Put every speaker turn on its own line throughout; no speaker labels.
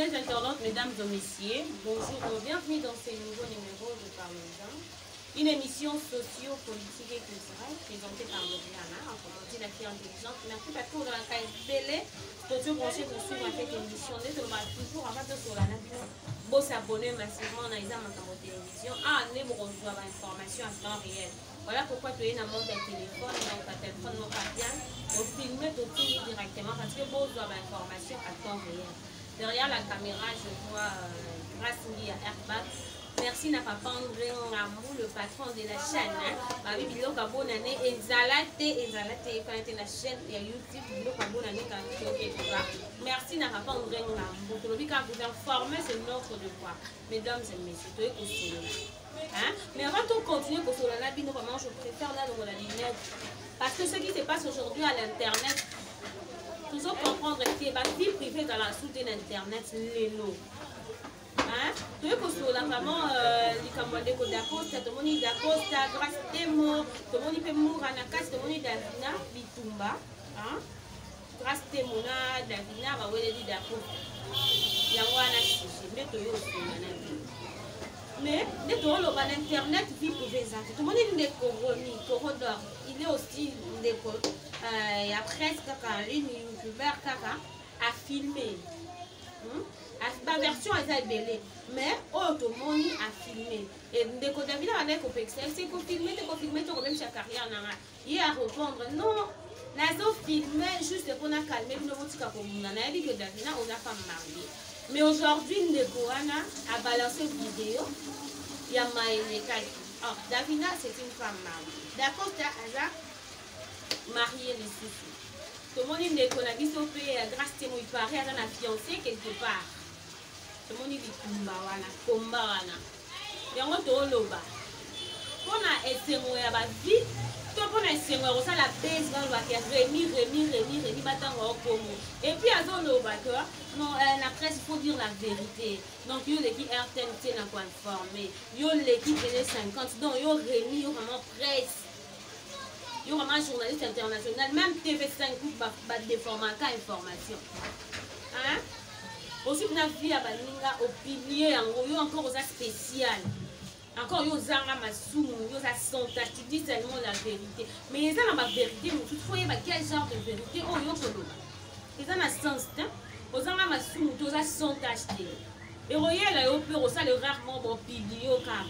Fidèles internautes, mesdames et messieurs, bonjour et bienvenue dans ce nouveau numéro de Parlons-en. Une émission socio-politique et culturelle présentée par Loriana, autrement dit la fille intelligente. Merci parce que vous avez belé, toujours branché pour suivre cette émission. Toujours avant de sur la bosabonner massivement na eza makambo télévision. Ah, nde bokozwa ba information à temps réel. Voilà pourquoi tu es dans le monde ya téléphone, donc ta téléphone moko ya bien, ofilme totindi directement parce que bozwa ba information à temps réel. Derrière la caméra, je vois Grace Ngi ya Airbag. Merci na papa André Ngambu, le patron de la chaîne. Hein. Babi biloko ya bonne année ezala te, ezala te, efana te na chaîne ya YouTube biloko ya bonne année kaka. Merci na papa André Ngambu. Tolobi kaka vous informer, c'est notre devoir. Mesdames et messieurs, toye kosolola. Hein? Mais avant de continuer kosolola na bino, vraiment je préfère nalongola lunette. Parce que ce qui se passe aujourd'hui à l'internet, toujours comprendre que ba vie privée dans la soute d'internet lelo. Hein? Toye kosolola vraiment likambo ya ndeko Dacosta, tomoni Dacosta, Grâce Temo, tomoni mpe Mura na kasi, tomoni Davina Bitumba. Hein? Grâce Temo na Davina baweleli Dacosta. Yango wana sujet nde toye kosolola na bino. Mais nde tooloba na internet vie privée eza te. Tomoni ndeko Rony Korodor, il est aussi ndeko ya presse kaka en ligne, youtubeur kaka, a filmé. Ba version eza ebele, mais oyo tomoni a filmé. Et ndeko Davina bandaki kopekisa ye, c'est kofilme te, kofilme te, okobebisa carrière na nga. Ye a répondre non, nazo filme juste mpona calme bino, botika kobunda. Nayebi que Davina oza femme mariée. Mais aujourd'hui ndeko wana a balancé vidéo ya maelekaki. Oh, Davina c'est une femme mariée. Dacosta aza mariée lisusu. Tomoni ndeko na biso mpe ya Grâce Temo, il paraît aza na fiancé quelque part. Tomoni bitumba wana, komba wana. Yango tooloba mpona esengo ya ba vie to mpona esengo ya kosala base, balobaka ya Remy, Remy, Remy, Remy, batango ya Congo. Et puis azoloba que non, la presse, il faut dire la vérité. Donc yo leki RTNT na koinformer, yo leki Télé 50, donc yo Remy, yo vraiment presse, yo vraiment journaliste international, même TV5 badéformaka information. Hein? Aussi na vie ya baninga opilie yango, yo encore oza spécial. Encore yo ozanga masumu, yo oza sans tache, tu dis seulement la vérité. Mais eza na ba vérité mosusu, faut yeba quel genre de vérité oyo yo koloba. Eza na sens te. Ozanga masumu te, oza sans tache te. Ekoyela yo mpe okosala rarement bopublie yo kaka.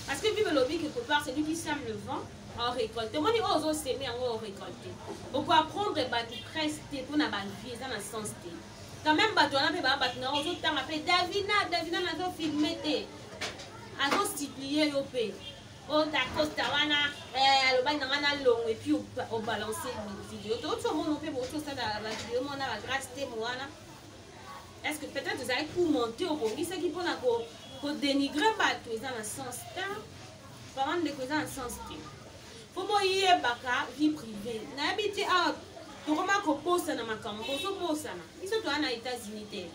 Parce que Bible elobi quelque part, celui qui sème le vent en récolte. Omoni oyo ozoseme yango orécolte. Okoapprendre bato presse te mpona bavie, eza na sens te. Quand même bato wana mpe baa bato na yo ozotanga mpe Davina, Davina nazofilme te. Azosupplie yo mpe. Oyo Dacosta wana alobaki na ngai nalongo, et puis obalance video. Touti omona mpe bouti osala bavideo mona ba Grâce Temo wana. Est-ce que peut-être ezalaki pour monter obongisaki mpona kodénigre bato? Eza na sens te. Vraiment ndeko, eza na sens te. Fo boyebaka vie privée. Nayebi te, awa tokoma kobosana makambo, bozobosana. Biso toya na États-Unis te.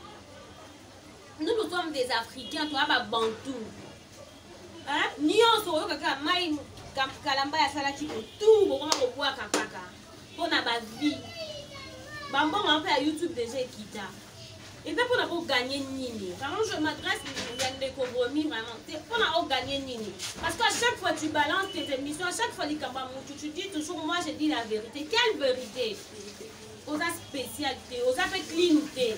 Nous, nous sommes des Africains, toya babantu. Nyonso oyoka kaka mai kalamba asalaki kotu, bokoma kobwaka kaka mpona bavie. Bambongo mpe ya YouTube déjà ekita. Eza mpona koganye nini? Vraiment, je m'adresse ya ndeko Romi, vraiment mpona oganye nini? Parce que à chaque fois tu balances tes émissions, à chaque fois likambo ya mutu, tu dis toujours moi je dis la vérité. Quelle vérité? Oza spécial te, oza mpe clean te.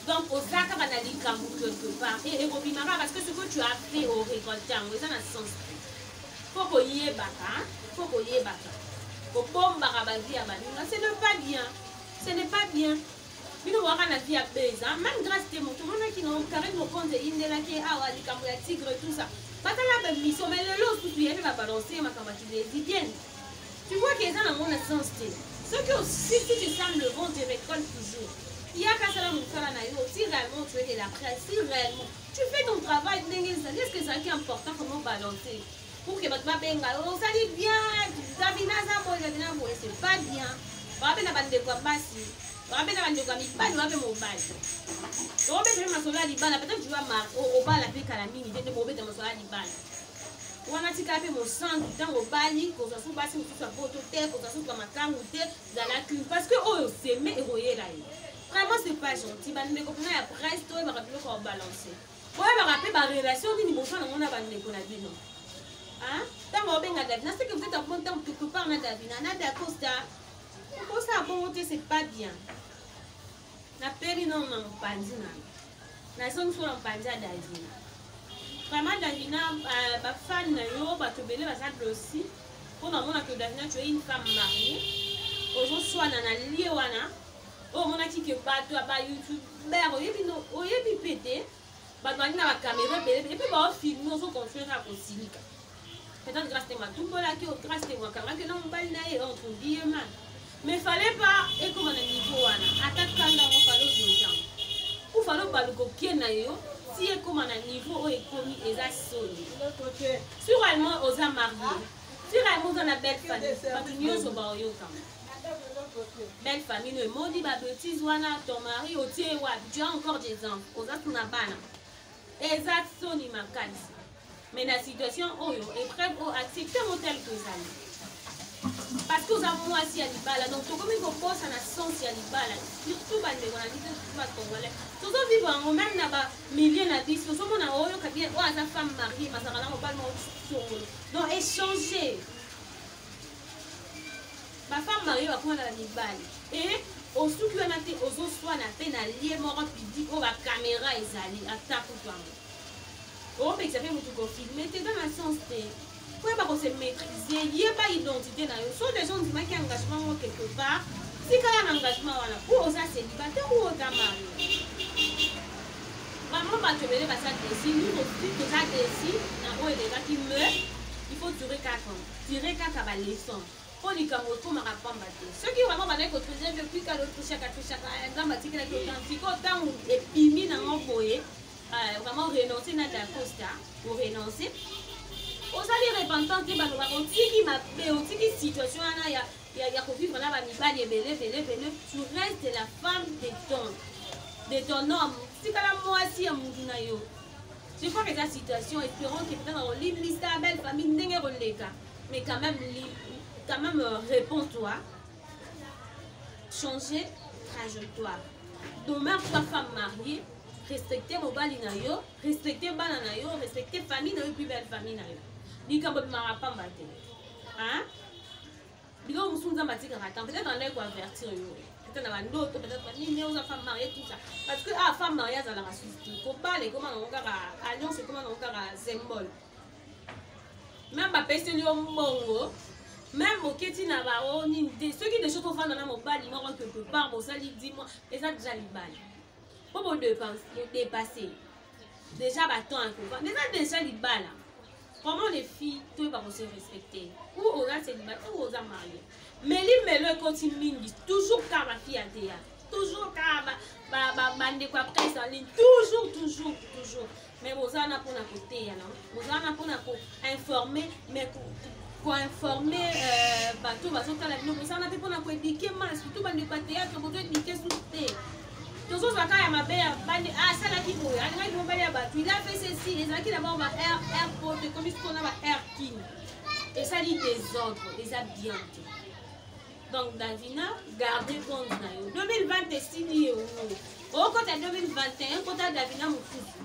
Donc oza kaka na likambo quelque part e ekobimaka, parce que ce que tu as fait orécolte yango, eza na sens te. Fo koyebaka, fo koyebaka kobombaka bavie ya baninga, ce n'est pas bien, ce n'est pas bien. Bino bwaka na vie ya beza. Même Grâce te, moto omonaki na Karine Mokonzi eyindelaki awa likambo ya tigre, tout ça, batala bamission. Mais lelo susu ye mpe babalance makambo ya kilesbienne. Tu vois que eza nango na sens te. Soki si tu sèmes le vent, tu récoltes toujours. Yaka sala mosala na yo. Si réellement tu es de la presse, si réellement tu fais ton travail ndenge ezali, est ce que ezalaki important comment balancer pour que bato babenga yo osali bien, Davina aza boye, Davina boye? C'est pas bien. Babe na bandeko ya basi, babe na bandeko ya mibali, babe mobali, tokobeta mpe masolo ya libala. Peut-être tu vas obala mpe kala mingi te, nde bobeta masolo ya libala wana. Tikala mpe mosantu ntango obali, kozwa su basi mosusu ya poto te, kozwa susu ya makangu te. Zala clean, parce que oyo oseme ekoyela yo. Vraiment, c'est pas gentil. Bandeko mpena ya presse, toyebaka biloko ya balance, boyebaka mpe barelation nini boza nango na bandeko na bino. Ntango obenga Davina, c'est que vous êtes en bon temps quelque part na Davina na Dacosta. Okosala bongo te, c'est pas bien. Napemi nano na mopanzi na nazongi so na mopanzi ya Davina. Vraiment, Davina, bafan na yo, bato ebele baza dosi mpo namona ke Davina, tu es une femme mariée, ozoswana na lie wana oyo omonaki ke bato ya bayoutubeur, oyebi no, oyebi mpe te, bato bangi na bacaméra ebele et puis baofilme, ozocontinue kaka kosilika. Peut-être grâce te matumbolaki, grâce te wakangaki na mobali na ye entre guillemets, mais fallait pas ekoma na niveau wana. Ata kanda yango, fallait ozoja ou fallait obaluka okie na yo ti ekoma na niveau oyo ekomi. Eza soni. Sûrement oza marié, sûrement oza na belle famille, bato nyonso baoyokama, belle famille no emoni babêtise wana. Ton mari otie wapi? Tu as encore des enfants, oza tuna bana. Eza soni makasi. Mais na situation oyo, épreuve oyo, accepte yango tel que ezali, parce que oza mwasi ya libala. Donc tokomi kokosa na sens ya libala, surtout bandeko na biso, surtout bacongolais, tozovivre yango même na bamilieu na biso. Ozomona, oyoka bien, oyo aza femme mariée, bazalaka na mobali moko songolo. Donc échanger bafemme mariée bakoma na bamibali e osuki wana te, ozoswana mpe na lie moko public oyo bacaméra ezali. Ata kutu yango opekisa mpe motu kofilme te, eza na sens te. Koyeba kose maîtriser, yeba identité na yo. So déjà ondimaki engagement ngo quelque part, tikala na engagement wana, ou oza célibataire ou oza marié. Vraiment, bato ebele baza déçus, nous aussi toza déçus na oyo elekaki, mais il faut durer kaka, tirer kaka baleçon, mpo likambo ekomaka pamba te. Soki vraiment bandaki kotriche depuis kala, otrichaka, trichaka, Nzambe atikelaki otan. Sikoyo ntango ebimi nango boye, vraiment renoncer na Dacosta, orenonce, ozali repentant te. Balobaka otiki mabe, otiki situation wana ya kovivre na bamibali ebele ebele ebele. Tu restes la femme de ton homme, tikala mwasi ya mutu na yo. Je crois que eza situation, espérons que peut-être olimbisa belle famille ndenge koleka, mais quand même réponds-toi, changer trajectoire, demeure-toi femme mariée, respecter mobali na yo, respecter bana na yo, respecter famille na yo, puis belle famille na yo. Likambo ebimaka pamba te. Biloko mosusu Nzambe atikaka temps, peut-être andaki koavertir yo, peut-être na bandoto, peut-être nini, oza femme mariée, tout ça, parce que ah, femme mariée azalaka susu te. Kobala ekoma nango kaka alliance, ekoma nango kaka symbole. Même bapeseli yo mbongo, même oketi na bao nini te, soki déjà tofanda na mobali moko quelque part, bosali 10 mois, eza déjà libala, mpo bodépasse déjà batemps ya kovanda, eza déjà libala. Comment les filles, toyeba kose respecter, ou oza célibataire ou oza marié. Mais limelo ekoti mingi, toujours kaka bafille ya théâtre, toujours kaka bandeko ya presse en ligne, toujours, toujours, toujours. Mais boza wana mpona koteya, non? Boza wana mpona koinforme, mais koinforme bato bazotala bino. Boza wana mpe mpona koéduquer ma, surtout bandeko ya théâtre, bozoéduquer susu te. Tozozwa kaka ya mabe ya bandi, asalaki boye, alingaki mobali ya bato, il a fait ceci. Ezalaki na bango ba air airport, ekomi sikoyo na ba air king, esali désordre, eza bien te. Donc Davina, garde compte na yo. 2020 esili, yo okota 2021, kota Davina mosusu,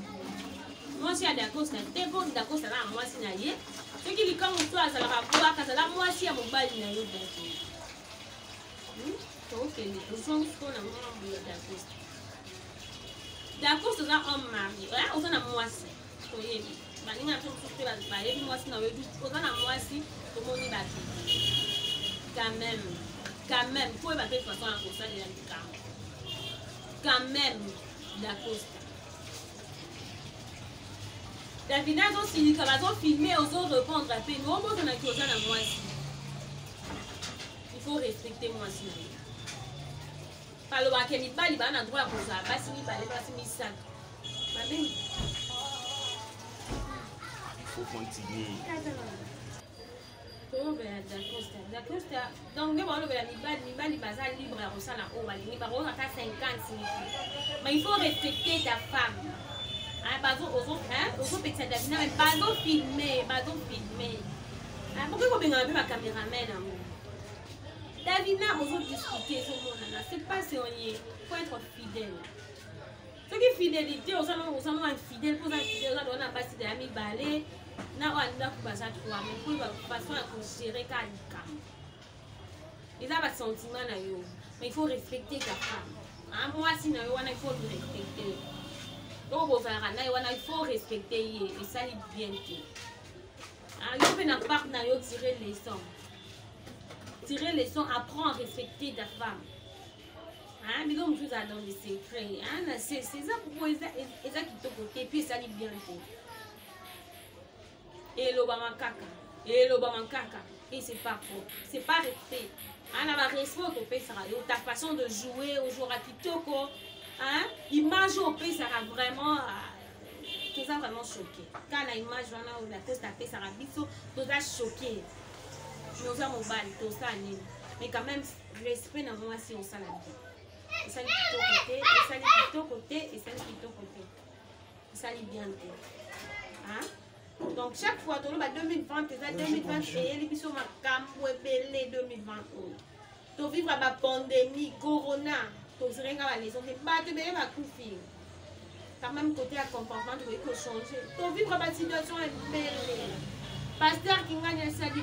mwasi ya Dacosta te, mpo Dacosta na mwasi na ye. Soki likambo mosusu azalaka bwaka, azala mwasi ya mobali na yo. Davina, tokende, tozongi sikoyo na ngambo ya Dacosta. Dacosta, oza homme marié, oza na mwasi, toyebi baninga na biso mosusu mpe bayebi mwasi na yo, oza na mwasi, tomoni bato. Quand même koyeba mpe façon ya kosalela likambo. Quand même, Dacosta, Davina azosilika, bazofilme, ozorépondre mpe obozanaki oza na mwasi. Il faut respecter mwasi na yo. Balobaka mibali baa na droit ya kozala basi mibale, basi misato, babengi.
Il faut continuer.
Tolobela Dacosta. Dacosta, donc nde balobela mibali, mibali baza libre ya kosala oyo balingi, bakoyoka ata 50 mille, mais il faut respecter ta femme. Ozopekisa Davina, mais bazofilme, bazofilme, bokoki kobengana mpe bacameraman yango. Davina ozodiscute, ezomonana, c'est pas sérieux. Faut être fidèle. Soki fidélité, oza no infidèle, mpo oza infidèle, oza na basi ya mibale na oyo ndako baza trois, mais po façon ya kogérer kaka likambo eza basentiment na yo, mais il faut respecter ta femme. Mwasi na yo wana, il faut lui respecter. Oyo bozalaka na ye wana, il faut respecter ye. Esali bien te. Yo mpe na part na yo, tirer leçon, tirer leçon, apprends à respecter ta femme. Biloko mosusu ezala dans le secret na sese, eza po eza kitoko te, puis esali bien te. Elobama kaka, elobama kaka, et c'est pas propre, c'est pas respect. Na barespect oyo topesaka yo, ta façon de jouer, ojouaka kitoko, image oyo opesaka, vraiment toza vraiment choqué kaka na image wana oyo Lacoste apesaka biso. Toza choqué, mais oza mobali, tosala nini? Mais quand même, respect na mwasi, osala bien. Esali kitoko te, esali kitoko te, esali kitoko te, esali bien te. Donc chaque fois toloba 2020, eza 2020 eyeli biso makambo ebele. 2020 oyo tovivre bapandémie corona, tozirenga baleçon te, bato ebele bakufi. Quand même, côté ya comportement, tokoki kochanger. Tovivre basituation ebele. Pasteur Kingani asali,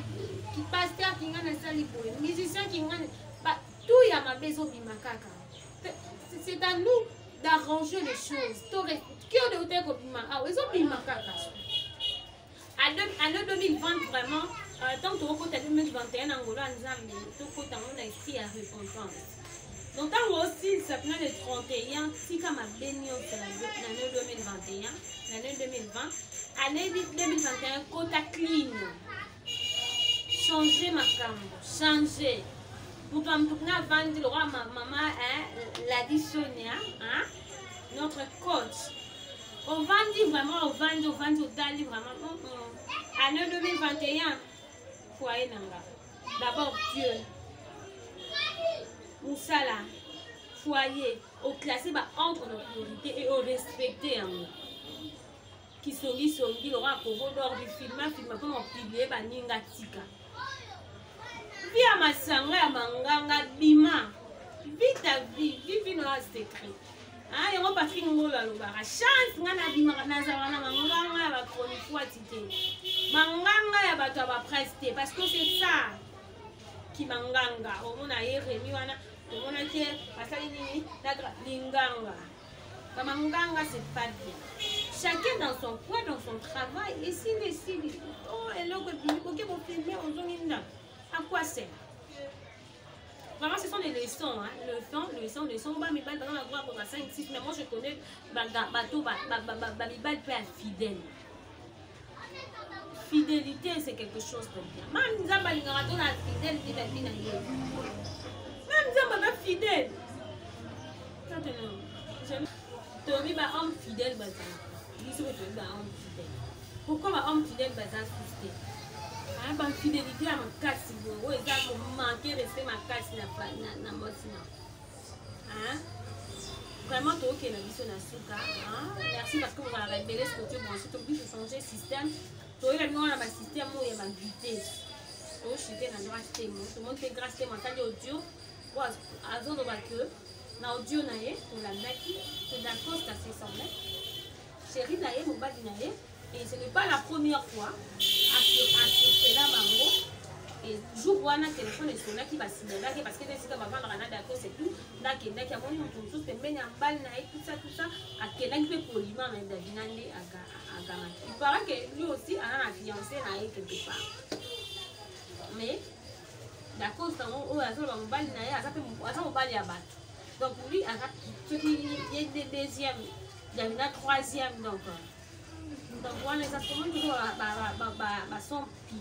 pasteur Kingani asali boye, musicien Kingani, tout ya mabe ezobima kaka. C'est à nous d'arranger les choses. Kio de ute kobima awa, ezobima kaka. Année 2020, vraiment, tant tokokota 2021 na ngolo ya Nzambe, tokota ngo na esprit ya repentance. Donc ntango osilisa mpena le 31, tika mabe nyonso na année 2021, na année 2020. Année 2021, kota clean, changer makambo, changer moto ya motu kuna avandi lokwa mama Ladi Sonia, notre coach. Ovandi vraiment, ovandi, ovandi, otali vraiment. Année 2021, foyer na nga d'abord, Dieu, mosala, foyer, oclasse baordre de priorité et orespecte yango. Kisongisongi lokwa Kovo d'Or, bifilma filma mpona opublier baninga, tika. Vie ya masanga ya manganga, bima. Vie ta vie, vie vie na secret. Yango Patrik Ngolo alobaka chance. Nga nabimaka, nazalaka na manganga ya bachronifuati te, manganga ya bato ya bapresse te, parce que c'est ça ki manganga. Omona ye Remi wana, tomonaki ye asali nini, linganga bamanganga, c'est pas bien. Chacun dans son coin, dans son travail, esili, esili. Oh, eloko ebimi, boke bofilme, ozongi ndako, à quoi sert? Vraiment, ce sont des leçons, hein. Leçons, leçons, leçons. Ba mibali baza na droit kozwa 5 6, mais moi je connais bato bamibali mpe ya fidèle. Fidélité, c'est quelque chose de bien. Ma Nzambe alingaka to na fidèle vis-à-vis na ye. Ma Nzambe aza fidèle. Toyebi bahomme fidèle bazalaka, biso mpe toyebi bahomme fidèle. Pourquoi bahomme fidèle baza susu te? Bainfidélité ya makasi boye, oyo eza komanquer respect makasi na mwasi na. Vraiment, tokokende biso na suka. Merci parce que bozalaka ebele scotché branché. Tokoki kochanger système, toyeba bino wana basystème oyo ya bavitesse. Tochute na Grâce Temo, tomoni mpe Grâce Temo asali audio oyo azoloba ke na audio na ye tolandaki que Dacosta se semblait chéri na ye, mobali na ye, et ce n'est pas la première fois asurpela bango. Et jour wana telefone esonaki, basignalaki parce que esika bavandaka na Daco, c'est tout. Nde akendaki, amoni moto mosusu pembeni ya mbali na ye, tout ça, tout ça. Akendaki mpe poliment, mais Davina nde agangaki. Il paraît que lui aussi aza na fiancé na ye quelque part, mais Dacosta yango oyo azoloba mobali na ye aza mpe aza mobali ya bato. Donc lui aza soki ye de deuxième, Davina troisième. Donc wana eza comment toujours bason pi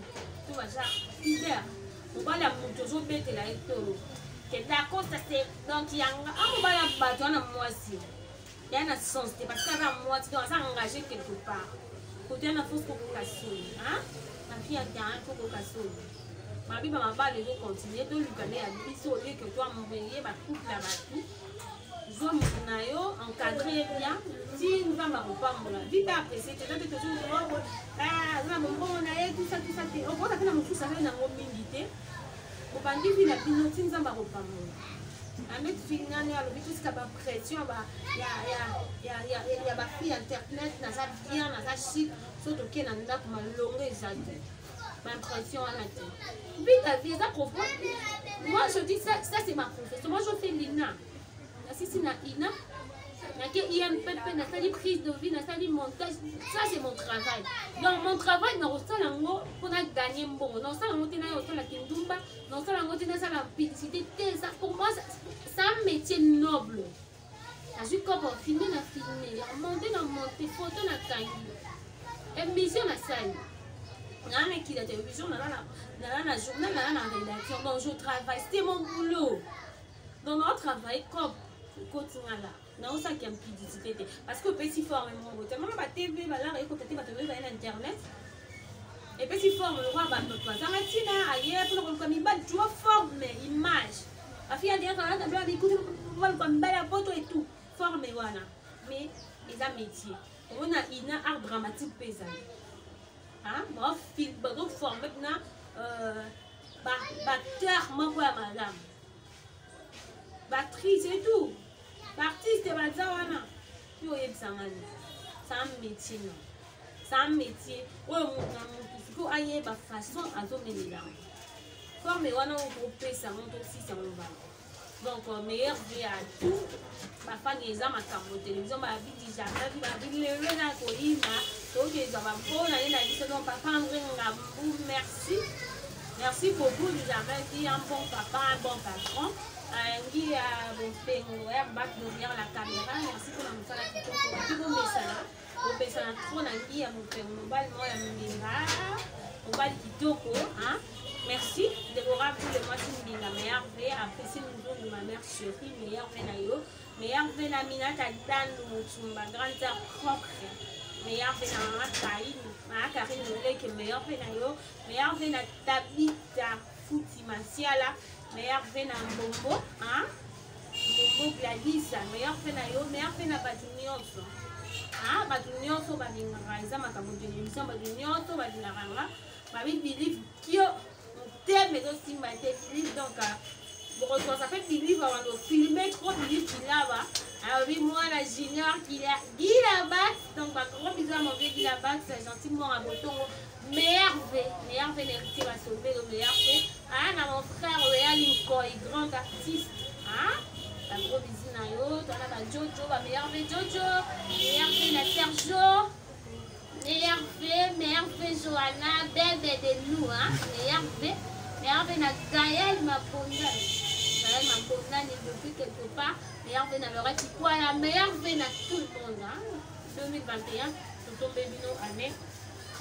to baza leader, mobali ya moto ozobetela ye tolo ke Dacosta, c'est donc yanga a mobali ya bato wana. Mwasi ya na sens te, parce que aza mwasi, donc aza engagé quelque part. Kote wana fo kokoka soni na fille ya terrain, fo kokoka soni. Mabi bamabala ezocontinue, toluka nde ya biso olie ke toambreye bacouple ya bato. Zwa motu na yo, encadre ye bien ti Nzambe akopambola. Vie mpe apprécie te, eza te toujours aza na bombongo na ye, tout ça, tout ça te. Okoza te na mosusu azali nango mingi te. Bobandi vie na bino ti Nzambe akopambola. Amet Fingani alobi tosika ba pression ba ya ya ya ya ya ba fille internet, naza bien, naza chic, so toke na ndako malongo eza te. Ba impression wana te. Vie ta vie eza profond. Moi je dis ça, ça c'est ma profession. Moi je fais l'INA. Nasisi na INA. Nake IMPP, nasali prise de vie, nasali montage, ça c'est mon travail. Donc mon travail nakosala yango mpona gagner mbongo, nakosala yango te naye kosala kindumba, nakosala yango te nasala publicité te. Ça pour moi, c'est un métier noble. Nazwi kopo, filme na filme, ya monte na monte, photo na kangi, émission nasali, naa na kila télévision, nala na journal, nala na rédaction. Donc je travaille, c'était mon boulot. Donc nao travaille comme kotinga la naosaki ya publicité te, parce que opesi forme moko te. Mama, batv balara ekota te, bato oyo baye na internet epesi forme lokwa bato bazanga ntina aye mpona koluka mibali. Tu vois, forme image bafille adirect bikuti baluka mibali ya poto et tout, forme wana. Mais eza métier. Omona ina art dramatique mpe ezali bazoforme mpena baacteur moko ya malamu, baactrice et tout, baartiste baza wana. Mpe oyebisanga nini? C'est un métier, non? C'est un métier oyo moto na motu sikoyo ayeba façon azomelela yango, forme wana oyo kopesa yango, tosisa yango bana. Donc meilleure vie à tout bafani. Eza makambo télévision babi du jamais vu, babi lelo eza koyina, tokezwa babona ye na biso. Donc papa André Ngambu, merci, merci beaucoup. Du jamais vu, un bon papa, un bon patron. Ngi ya bopengo airbag derrière la caméra, merci mpona mosala kitoko. Babi bomesana, bopesana trop na ngi ya bopengo, mobali moko ya mbinga, mobali kitoko, hein? Merci Déborah Boule, mwasi mbinga, meilleur v apprécie Nzungu, ma mère chérie, meilleur v na yo, meilleur v na Minata Dandu Mutumba, grande sœur propre, meilleur v na mama Karine, mama Karine Loleke, meilleur v na yo, meilleur v na Tabita Futi Masiala, meilleur v na Mbombo, hein? Mbombo Gladys, meilleur v na yo, meilleur v na bato nyonso, hein? Bato nyonso balingaka eza makambo télévision, bato nyonso balingaka nga. Babi believe kio motema ezosimba te, believe. Donc bokozwasa mpe believe abando filme trop, believe kilaba alobi mwana junior Gilabax. Donc bagros bisous à mon vieux Gilabax, gentil mort à botongo. Meilleur v, meilleur v l'héritier basobelo, meilleur v ah na mon frère Oyali Nkoi, grand artiste, ah bagros bisous na yo. Toana bajojo, bameilleur v jojo, meilleur v na Sergio, meilleur v, meilleur v Johanna, bébé de nous, hein, meilleur v, meilleur v na Gaël Mapondani, Gaël Mapondani depuis quelque part, meilleur v na Laurette Ikwala, meilleur v na tout le monde, hein. 2021 totombe bino année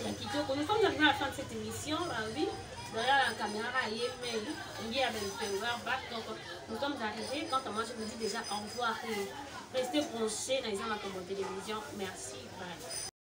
ya kitoko. Nous sommes arrivés à la fin de cette émission. Oui, derrière la caméra ye mei ngi ya benpewer back. Donc nous sommes arrivés. Quant à moi, je vous dis déjà au revoir et restez branchés dans les makambo télévision. Merci, bye.